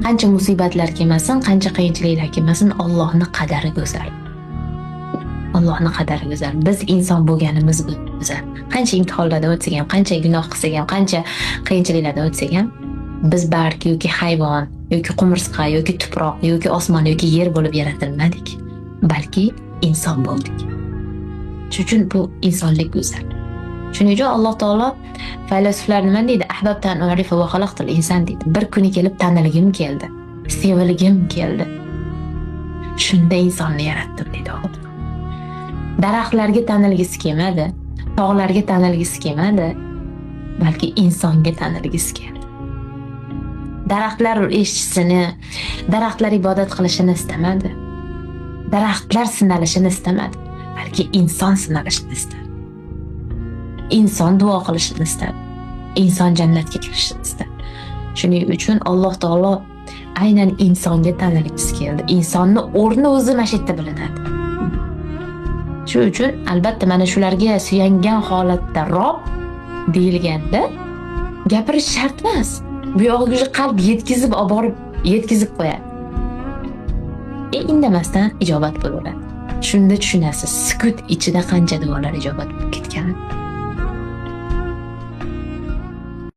Qancha musibatlar kelmasin, qancha qiyinchiliklar kelmasin, Allohning qadari go'zal. Allohning qadari go'zal. Biz inson bo'lganimiz go'zal. Qancha imtihonlardan o'tsak ham, qancha gunoh qilsak ham, qancha qiyinchiliklardan o'tsak ham, biz barg yoki hayvon yoki qumursqa yoki tuproq yoki osmon yoki yer bo'lib yaratilmadik, balki inson bo'ldik. Shuning uchun bu insonlik go'zal. Shuning uchun Alloh taolo, faylasuflar nima deydi? Ahbabtu an u'rifa va xalaqtul inson deydi. Bir kuni kelib taniligim keldi, sevilgim keldi. Shunda insonni yaratdim deydi Alloh. Daraxtlarga tanilgisi kelmadi, tog'larga tanilgisi kelmadi, balki insonga tanilgisi keldi. Daraxtlar eshitishini, daraxtlar ibodat qilishini istamadi. Daraxtlar sinalishini istamadi, balki inson sinalishini istadi. Inson duo qilishini istadi. Inson jannatga kirishini istadi. Shuning uchun Alloh taolo aynan insonga tanilgisi keldi. Insonni o'rni o'zi mana shu yerda bilinadi. Shu uchun albatta mana shularga suyangan holatda Rob deyilganda gapirish shart emas. Bu yog'iga qalb yetkazib olib borib yetkazib qo'yadi. Indamasdan ijobat bo'laveradi. Shunda tushunasiz, sukut ichida qancha duolar ijobat bo'lib ketganini.